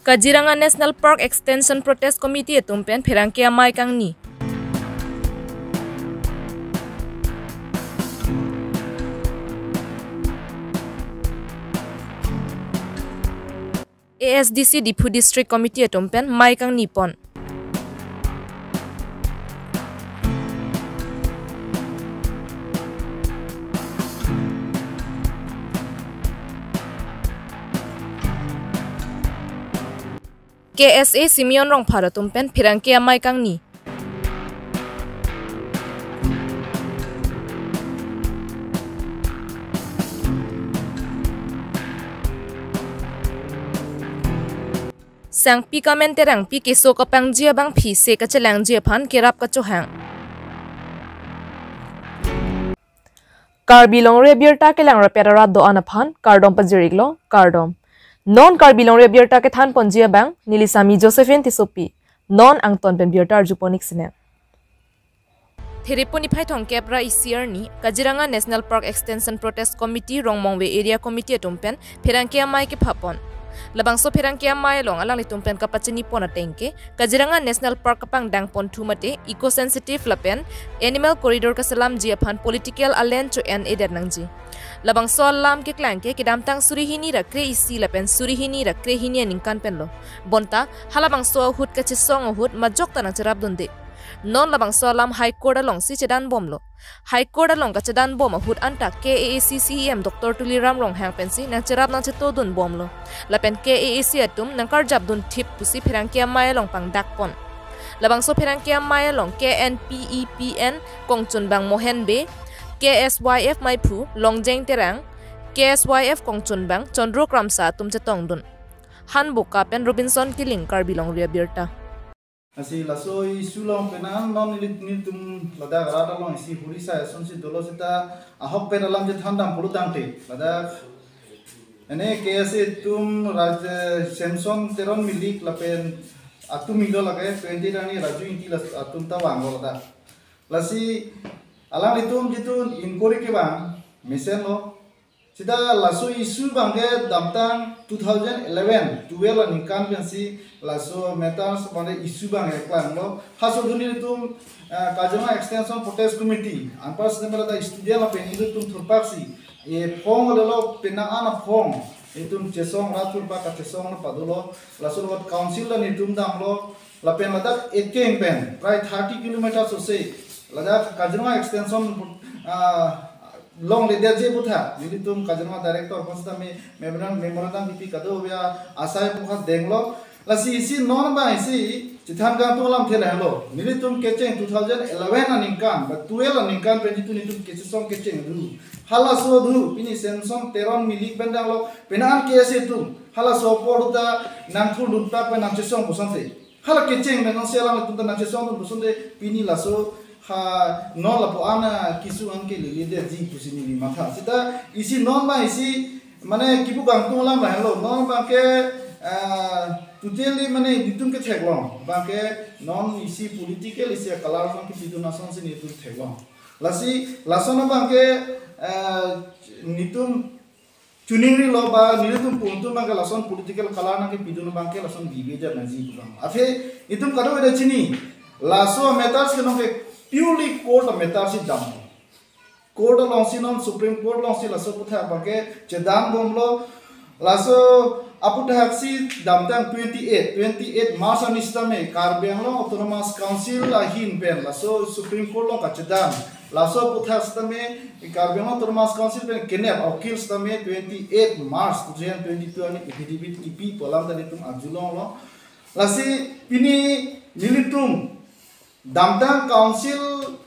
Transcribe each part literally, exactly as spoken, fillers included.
Kaziranga National Park Extension Protest Committee atum pen pherangke amei kangni. A S D C Diphu District Committee atum pen mei kangni pon. K S A Simeon Rongphar atum pen pherangke amei kangni. Sangpi Kamen Terangpi keso kapangji abangphi se kachelangji aphan kerap kachohang. Karbi Longri Abirta kelang rapet arat do-an aphan kardom pajir-iklo, kardom. Non Karbi Longri Abirta kethan ponji abang, neli Sami Josephine Tissopi. Non angton pen birta arju pon-ik sinang. Therepon niphai thomkep ra isi arni, Kaziranga National Park Extension Protest Committee Rongmongve Area Committee atum pen pherangke amei kepha pon. Labangso pherangke amei along alanglitum pen kapachini pon ateng ke, Kaziranga National Park kapangdang ponthu mate eco sensitive lapen animal corridor kaselamji aphan political alliance cho-en-edet nangji. Labangso alam keklang ke kedamtang suri hini ra kre-isi lapen suri hini ra kre-hini aningkan penlo. Bonta halabangso ahut kachesong ahut majok ta nangcherapdunde. Non labangso alam High Court alongsi chedan bomlo. High Court along kachedan bom ahut anta K A A C C E M Doctor Tuliram Ronghang pensi nangcherap nangchetodun bomlo. Lapen K A A C atum nangkarjapdun thip pusi pherangke amei along pangdak pon. Labangso pherangke amei along K N P E P N kongchunbang Mohen Bey, K S Y F meiphu Longjeng Terang, K S Y F kongchunbang Chandro Kramsa atum chetongdun. Hanboka pen Robinson Killing, Karbi Longri Abirta. Lasi laso issue along penang non neli, nelitum ladak arat along isi huri sai asonsi dolo seta ahokpet alam chethan dam pulo tangte. Ladak ene K S A atum Raj, Samson Teron Milik lapen atum ilo lake twenty tani Raju Ingti las atum ta vanglo ladak. Lasi alanglitum jitu inquiry kevang mesenlo. Seta laso issue abangke damtang two thousand eleven twelve aningkan pensi laso matters mane issue abang eklanglo. Halaso adim nelitum, eh, Kaziranga Extension Protest Committee, anpar setemera ta student lapen ilitum thurpaksi, eh, phong lelo penang ana phong, itum chesong rat thurpak kachesong na padolo, laso lot council ta nelitum damlo, lapen ladak ekeng pen, prai thirty kilometer sose, ladak Kaziranga Extension, ah, longledetji aphuthak, nelitum Kaziranga Director aphan seta me-, memorandum, memorandum kipi kadokave asai aphuthak denglo. Lasi isi non abang isi chethan kangtung alamthe lahelo. Nelitum kecheng two thousand eleven aningkan, ba twelve aningkan pen jitu nelitum kechesong kecheng do. Halaso do, pini Samson Teron Milik pen danglo, penang K S A atum. Halaso apor ta nangthurdun ta pen nangchesong pusonte. Hala kecheng pen nangselang atum ta nangchesongdun pusonte pini laso ha non lapu-an kesung an ke lele detji pusi neli matha. Seta isi non abang isi mane kipu kangtung alam lahelo. Non abangke, ah, totally mane nelitum ke theklong. Abangke non isi political isi color abang kepidun asonsi nelitum theklong. Lasi lason abangke, ah, nelitum chuning rilo ba nelitum pu atum abangke lason political color nangkepidun abangke lason B B J nangji pu abang. Athe itum kadokave chini. Laso matters ke nonke purely court matters si dam. Court alongsi non Supreme Court alongsi laso aphuthak abangke chedan bomlo. Laso aphuthak si damtang twenty-eight, twenty-eight March arni sitame Karbi Anglong Autonomous Council ahin pen laso Supreme Court along kachedan. Laso aphuthak sitame Karbi Anglong Autonomous Council pen kenep akil sitame twenty-eight March two thousand twenty-two arni affidavit kipi pu alam ta nelitum arjulonglo. Lasi pini nelitum damtang council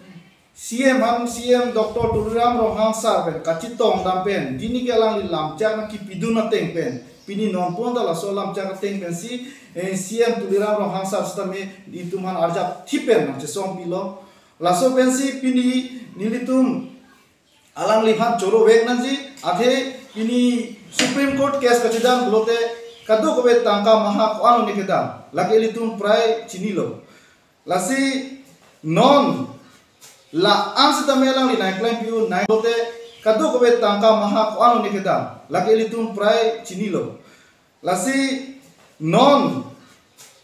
C M ham C M Doctor Tuliram Ronghang sir pen kachetong dam pen, pini ke alangli lamchak nangkepidun ateng pen, pini nonpon ta laso lamchak ateng pensi, eh, C M Tuliram Ronghang sir sitame itum aphan arjap thip pen nangchesong pilo. Laso pensi pini nelitum alangliphan choro vek nangji, athe pini Supreme Court case kachedan pulote kadokave tangka maha ko-an lo ne kedam, lake ilitum prai chinilo. Lasi non la-an sitame alangli nangklem pi-un nang pulote kadokave tangka maha ko-an lo ne kedam, lake ilitum prai chinilo. Lasi Non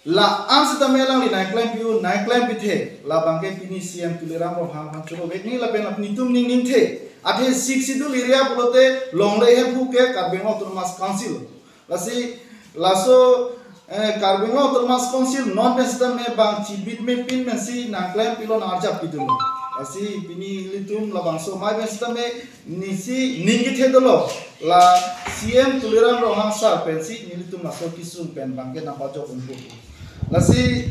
la-an sitame alangli nangklem pi-un, nangklem pithe, labangke pini C M Tuliram Ronghang aphan choro vek nangji lapen lapen netum ning ningthe. Athe Sixth Schedule area pulote longle hemphu ke Karbi Anglong Autonomous Council. Lasi laso eh, Karbi Anglong Autonomous Council non pen sitame bang chibit mepin pensi nangklem pilo, nang-arjap pidun. Lasi pini nelitum labangso amei pen sitame nisi ning kethe dolo, la C M Tuliram Ronghang sir pensi nelitum laso kesung pen bangke nangpajok unpo. Lasi,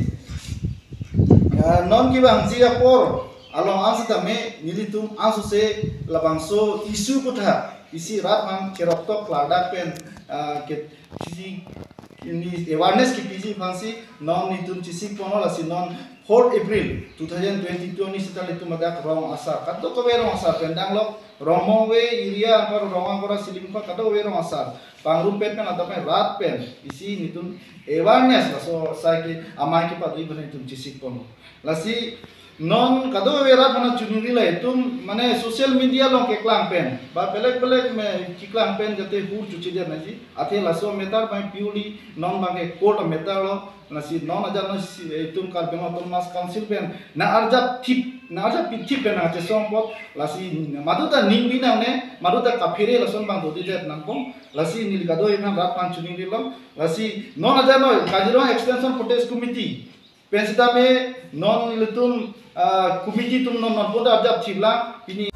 eh, non kevangji apor along-an sitame nelitum ansose labangso issue kotha isi rat aphan cheroktok klardak pen, eh, ke isi ini awareness kepiji aphansi non nelitum chesik ponlo. Lasi non fourth April two thousand twenty-two arni sita nelitum ladak rong asar, kadokave rong asar pen danglo, Rongmongve area angkor, rong angkor, Silimkot, kadokave rong asar pangrum pen pen ladak pen rat pen isi nelitum awareness laso asai ke amei kepado-i pen nelitum chesik ponlo. Lasi non kadokave rat aphan choningrilo, itum mane social media along keklang pen ba belek belek me keklang pen jate hur chuchidet nangji. Athe laso matter abang purely non abangke court matter lo. Lasi non ajat non si, eh, itum Karbi Anglong Autonomous Council pen nang-arjap thip, nang-arjap pithip pen nangchesong apot. Lasi maduta ning binong ne, maduta kaphere lason abang dodidet nangkong. Lasi neli kadokave rat aphan choningrilo. Lasi non ajat non Kaziranga Extension Protest Committee pen sitame non nelitum, ah, committee atum non non poda arjap thiplang pini.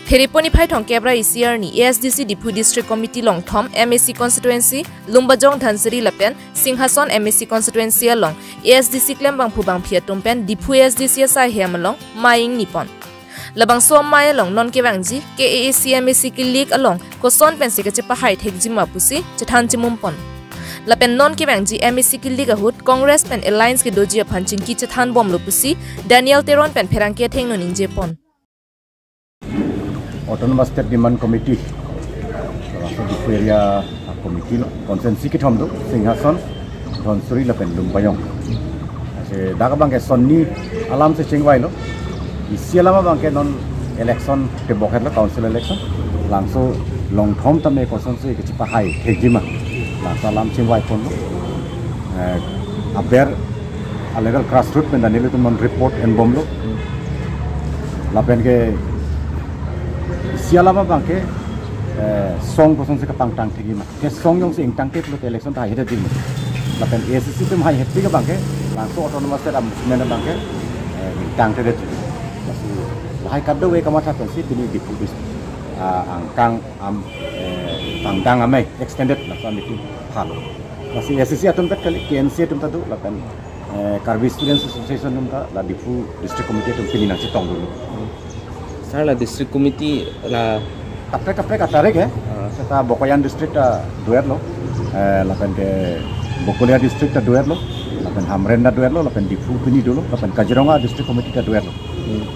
Therepon niphai thomkep ra isi arni A S D C Diphu District Committee longthom M A C constituency, Lumbajong, Dhansiri lapen Singhason M A C constituency along A S D C klembangphu bangphi atum pen Diphu A S D C asai hem along amei ingni pon. Labangso amei along non kevangji K A A C M A C kilik along koson pensi kachepahai thekjima pusi chethan chimum pon. Lapen non kevangji M A C kilik ahut Congress pen alliance kedoji aphan chingki chethan bomlo pusi Daniel Teron pen pherangke athengno ningje pon. Autonomous State Demand Committee, so, Diphu area committee lo, constituency kethom do, Singhason, Dhansiri lapen Lumbajong. Lasi dak abangke son ni alam si chingvailo. Isi alam abangke non election tebok hetlo, council election. Labangso longthom tame kosonsi kachepahai thekjima, labangso alam chingvai ponlo. Eh, aber a level grassroot pen ta nelitum non report enbomlo. Lapen ke isi alam abangke, eh, song kosonsi kapangtang thekjima. Ke song jongsi ingtangte pulote election ta haihedet ding. Lapen A S D C atum haihetpik abangke, labangso autonomous state movement abangke, eh, ingtangtedet. Lasi lahai kadokave kamatha pensi pini Diphu dis, ah, angkang am, eh, pangdang amei extended laso meeting thalo. Lasi A S D C atum pet kali, K N C atum ta do, lapen, eh, Karbi Students Association atum ta, la Diphu District Committee atum pini nangchetong dolo. Sir, la district committee la kaprek kaprek atarik he. Ah. Seta Bokajan district ta do-etlo. Eh, lapen ke Bokolia district ta do-etlo. Lapen Hamren ta do-etlo. Lapen Diphu pini dolo. Lapen Kaziranga district committee ta do-etlo. Hmm.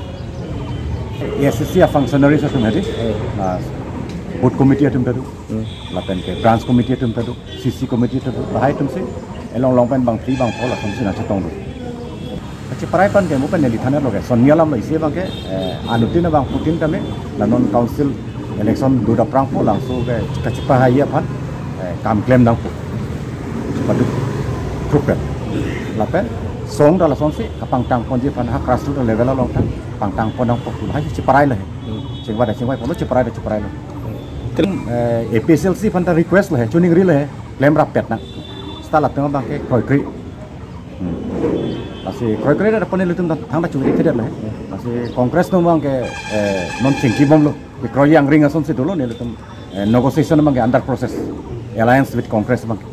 A S D C a functionaries atum hedi. Hmm. Ah, booth committee atum ta do. Hmm. Lapen ke branch committee atum ta do, C C committee ta do, lahai atumsi, elong long pen bangphli bangpho atumsi nangchetong do. Kacheparai aphan ke mo pen neli than-etlo ke, son ni alam lo isi abangke, eh, anuttin abangphutin tame, la non council election do daprangpo labangso ke kachepahai aphan, eh, kam klem nangpo. Chepadu thuk pen. Lapen, song ta lasonsi, kapangtang ponji aphan ha grassroot level along ta, pangtang pon nangpo, lahai cheparailo he. Hmm. Chingvai ta chingvai ponlo, cheparai ta cheparailo. Krim, eh, A P H L C aphan ta request lo he, choningrilo he, klemrap pet nang. Seta latum abangke kroikre. Hmm. Lasi kroikre ta pon nelitum ta thangta chingri thedet lo he. Lasi Congress atum abangke, eh, non chingki bomlo. Kekroi angring asonsi dolo, nelitum, eh, negotiation abangke under process. Alliance with Congress abangke.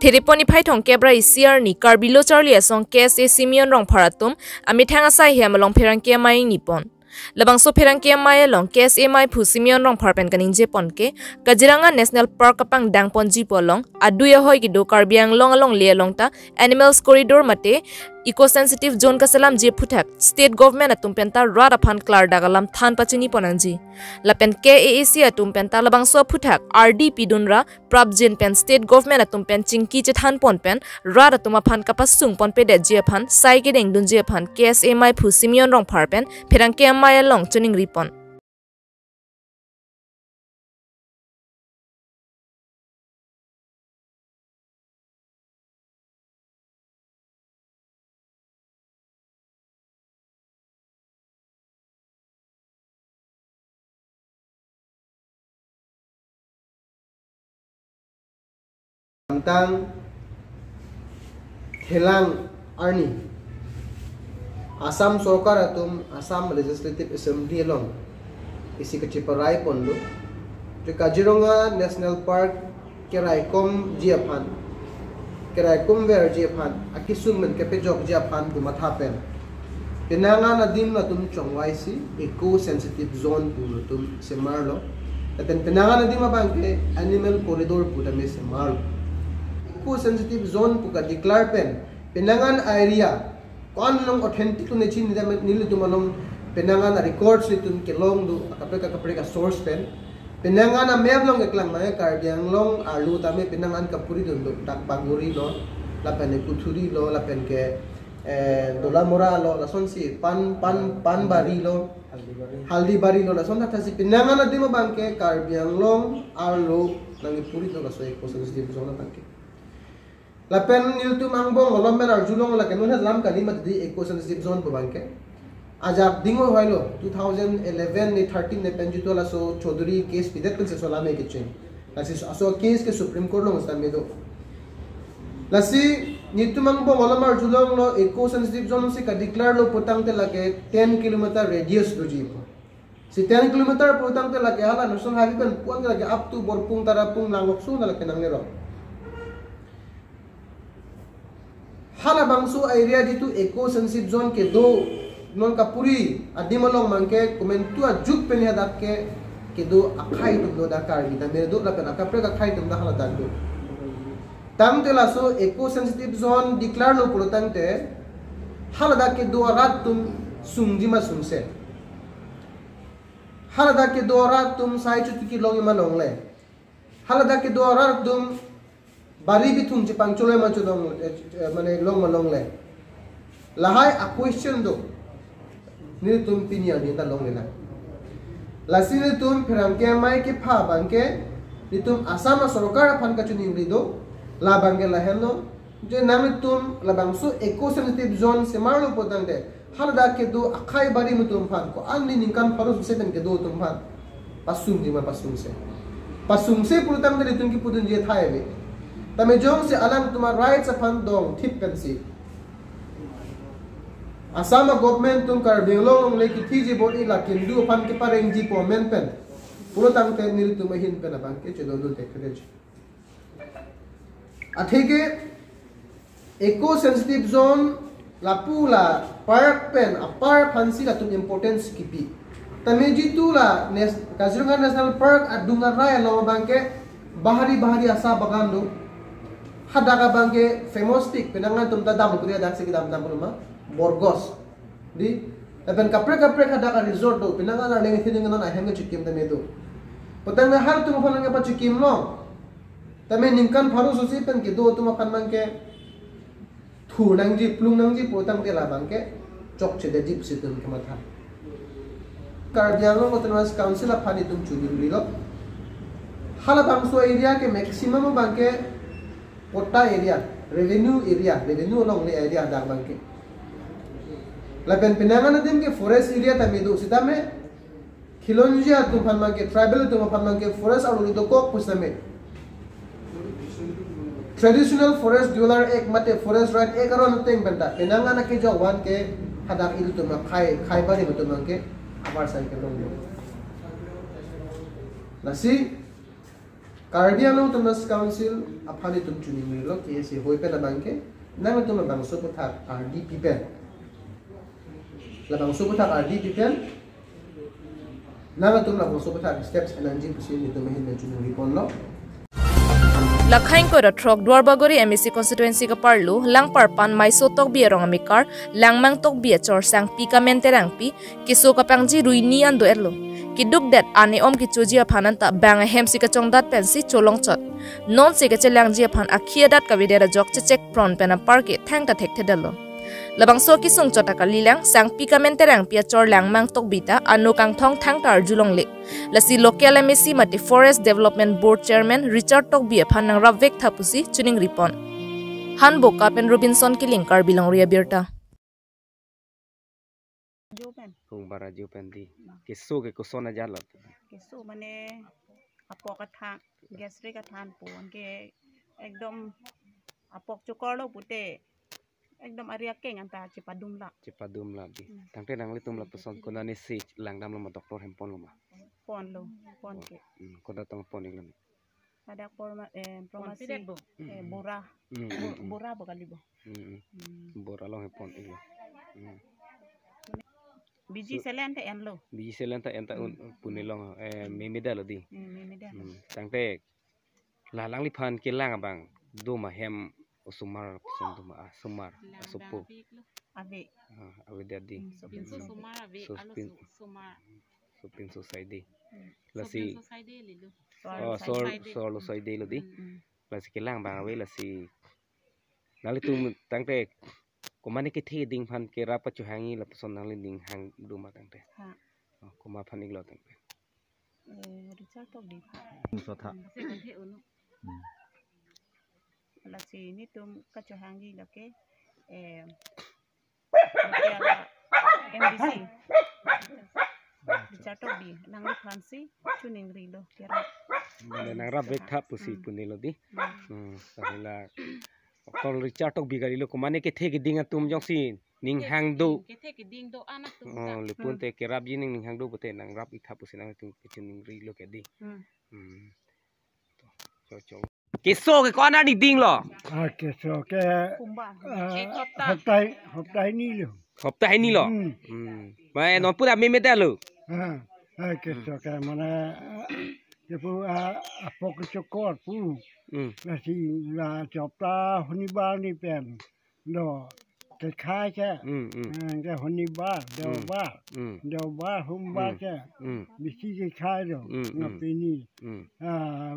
Therepon niphai thomkep ra isi arni Karbi Lo Charli Asong K S A Simeon Rongphar atum amethang asai hem along pherangke amei ingni pon. Labangso pherangke amei along K S A meiphu Simeon Rongphar pen kaningje pon ke, Kaziranga National Park kapangdang ponji pu along, adui ahoi kedo Karbi Anglong alongle along ta Animals Corridor mate Eco Sensitive Zone kaselamji aphuthak State Government atum pen ta rat aphan klardak alam than pachini pon nangji. Lapen K A A C atum pen ta labangso aphuthak ardi pidun ra prapjin pen State Government atum pen chingki chethan pon pen rat atum aphan kapasung ponpedetji aphan sai kedengdunji aphan K S A meiphu Simeon Rongphar pen pherangke amei along choningri pon. Tang thelang arni Assam Sorkar atum Assam Legislative Assembly along isi kachiparai pon do. Je Kaziranga National Park keraikomji aphan, keraikomverji aphan, akesung pen kepejokji aphan kematha pen penang an adim latum chongvaisi eco sensitive zone pu latum semarlo. Lapen penang an adim abangke animal corridor pu tame semarlo. Eco sensitive zone pu kadeclare pen penang an area ko-an along authentic ne chinine, nelitum along penang an records nelitum kelong do, kaprek kaprek a source pen. Penang an a map along keklang abangke Karbi Anglong arlo tame penang an kapuri dun do, dak Bagori lo, lapen ke Kuthuri lo, lapen ke, eh, Dolamara lo, lasonsi Pan, Pan, Panbari lo, Haldibari lo, lason thakthaksi penang an adim abangke Karbi Anglong arlo nangkepuri do, laso eco sensitive zone abangke. Lapen nelitum angbong malom pen arjulong, lake non lam kali mati di eco sensitive zone pu abangke. Ajak dingoi hoilo, two thousand eleven ne thirteen ne pen jitu laso Chaudhary case pidet pensi laso lam kecheng. Lasi laso case ke Supreme Court along sitame do. Lasi nelitum angbong malom arjulonglo, eco sensitive zone si kadeclare lo putangte lake ten kilometer radius doji pu. Si ten kilometer putangte lake hala National Highway pen pu-an lake up to Borpung, Tarapung, Langvoksong lake nangne rong. Halabangso area jitu eco sensitive zone kedo, non kapuri adim along abangke komantu ajuk pen hadak ke kedo akhei atum do, dak Karbi tame do, lapen akaprek akhei atum dak haladak do. Tangte laso eco sensitive zone declare lo pulotangte haladak kedo arat atum sungji ma sungse. Haladak kedo arat atum sai chotiki longji ma longle. Haladak kedo arat atum bari bithung chepangcholoi ma cholong, eh, eh, mane long ma longle. Lahai a question do. Nelitum pini arni ta longle na. Lasi nelitum pherangke amei kepha abangke nelitum Assam a sorkar aphan kachiningri do. La abangke lahenlo. Je nanglitum labangso eco sensitive zone semarlo putangte haladak kedo akhei barim atum aphan, ko-an ni ningkan pharo suse pen kedo atum aphan pasungji ma pasungse. Pasungse pulotangte nelitum kipudunji athai ave. Tame jongsi alangtum a rights aphan dongthip pensi Assam a government atum Karbi Anglong longle kithiji bor-i la kindu aphan keparengji pu amen pen pulotangte nelitum ahin pen abangke chedondun thektheji. Atheke eco sensitive zone lapu la park pen apar aphansi latum importance kipi. Tame jitu la nes-, Kaziranga National Park adung arai along abangke bahari bahari asa bagan do. Hadak abangke famous tik, penang an atum ta dam kuri hadak si kedam dam ma, Borgos. Di, lapen kaprek kaprek hadak a resort do, penang an arleng theding non ahem kechikim tame do. Putangte halatum aphan nangkepachikim lo. Tame ningkan pharo suse pen kedo atum aphan abangke thur nangji, plung nangji putangte labangke chokchedetji pusi itum kematha. Karbi Anglong Autonomous Council aphan itum chiningrilo. Halabangso area ke maximum abangke patta area, revenue area, revenue alongle area dak abangke. Lapen penang an adim ke forest area tame do, sitame khilonji atum aphan abangke, tribal atum aphan abangke forest arlo dokok pusitame Traditional Forest Dweller Act mate Forest Right Act aron ateng pen ta penang an akejok abangke hadak ilitum akhei, khei barim atum abangke apar sai kelong. Lasi Karbi Anglong Autonomous Council aphan itum chiningrilo, K S A hoi pen abangke nangtum labangso aputhak R D P pen, labangso aputhak R D P pen nangtum labangso aputhak steps enangji pusi nelitum ahin pen chiningri ponlo. Lakhang kora throk Duarbagori M A C constituency kaparlo Langparpan Maiso Tokbi arong amekar Langmang Tokbi achor Sangpi Kamen Terangpi keso kapangji rui ni an do-etlo. Keduk det an-e-om kechoji aphan anta bang ahem si kachongdat pensi cholongchot. Non si kachelangji aphan akhi adat kavedet ajok chechek pron pen apar ke thangta thekthedetlo. Labangso kesung chot akalilang Sangpi Kamen Terangpi achor Langmang Tokbi ta ano kangthong thangta arjulongle. Lasi local M A C mate Forest Development Board Chairman Richard Tokbi aphan nangrapvek tha pusi chiningri pon. Hanboka pen Robinson Killing, Karbi Longri Abirta. Jo pen. Kung bara jo pen di. Keso ke koson ajat lo. Keso mane apok athang, gastric athang pu anke Ekdom apok chokorlo pute, ekdom ari akeng anta chepadum la. Chepadum la di. Hmm. Tangte nanglitum lapuson konatne si langdamlo ma, doctor hem ponlo ma? Ponlo, pon ke. Hmm, kodak tong pon-iklo ma? Kodak pharma-, eh, pharmacy, eh, Bora. Hmm, hmm, hmm. Bora bo kali bo. Hmm, hmm. Hmm. Bora along hem pon-iklo. Hmm. Biji saline ta enlo. Biji saline ta en ta un, hmm, Pune along, eh, hmm, memedetlo di. Hmm, memedetlo. Hmm. Tangte la alangliphan kelang abang do ma hem osomar song do ma, ah, osomar, langdam asopo. Ave. Ah, avedet di. Hmm, sopinso osomar ave, sopin-, alo so-, osomar. Sopinso saide. Hmm. Lasi. Sopinso saide lilo. Oh, sor, sor lo saidelo di. Hmm, hmm. Lasi kelang abang ave, lasi nanglitum tangte komatne kethe keding aphan kerap kachohangji lapuson nangli ning hang do ma tangte? Ha. Oh, komat aphan-iklo tangte? Eh, Richard Tokbi. Sotha. Hmm. Lasi netum kachohangji lake, eh, local M D C Richard Tokbi, nangliphan si choningrilo, kerap. Mane nangrap vek tha pusi, hmm, Pune lo di. Hmm. Hmm, tahila Doctor Richard Tokbi kalilo, komatne kethe keding atum jongsi ning hang do. Kethe keding do-an atum ta. Oh, lapu-an te kerapji ning, ning hang do pute nangrap-ik tha pusi nangtum kachoningrilo ke di. Hmm. Hmm. Cho, cho. Keso ke ko-an arni dinglo? Ah, keso ke, kumba, ah, ek hopta. Hopta, hopta hini lo. Hopta hini lo? Hmm. Hmm. Mai non pura memedetlo? Ah, ah, keso ke mane, ah, kepu, ah, apok chokor pu. Hmm. Lasi la chopta honibar ni pen do kekhai ke. Hmm, hmm. Ah, ke honibar, hmm, deobar. Hmm. Deobar, hombar, hmm, ke. Hmm. Bisi kekhai do. Hmm, hmm. Nang pini. Hmm. Ah,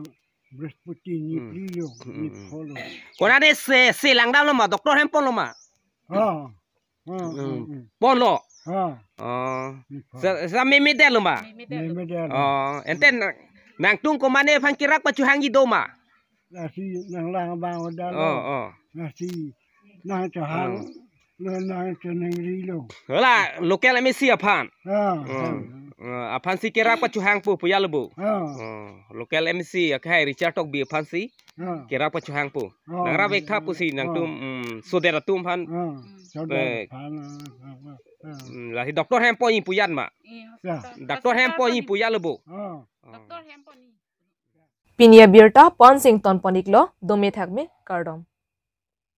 Brihaspati ni, hmm, Prilio, hmm, ni, hmm, pholo. Konatne si, si langdamlo ma, doctor hem ponlo ma? Ah. Ah, hmm, ah, ah. Ponlo? Ah. Oh. Ni pholo. Sa, sa memedetlo ma? Memedetlo. Memedetlo. Oh, ante nang, nangtum komatne aphan kerap kachohangji do ma? Lasi nanglang abang oda lo. Oh, oh. Lasi nangchohang. Hmm. Lo nangchoningrilo. Hala, local M A C aphan. Ah, hmm, ah. Ah, aphan si kerap kachohang pu, pu ya lo bo. Ah. Ah, local M A C akhai Richard Tokbi aphan si, ah, kerap kachohang pu. Ah. Nangrap vek tha pusi nangtum, ah, hmm, sodet atum aphan. Ah, sodet, eh, aphan, ah, ah, ah, ah. Hmm, lasi doctor hem ponji pu ya ma? Iya. Ya. Doctor hem ponji pu ya lo bo. Ah. Ah. Doctor hem ponji. Pini abirta pon sing ton pon-iklo, dome thakme, kardom.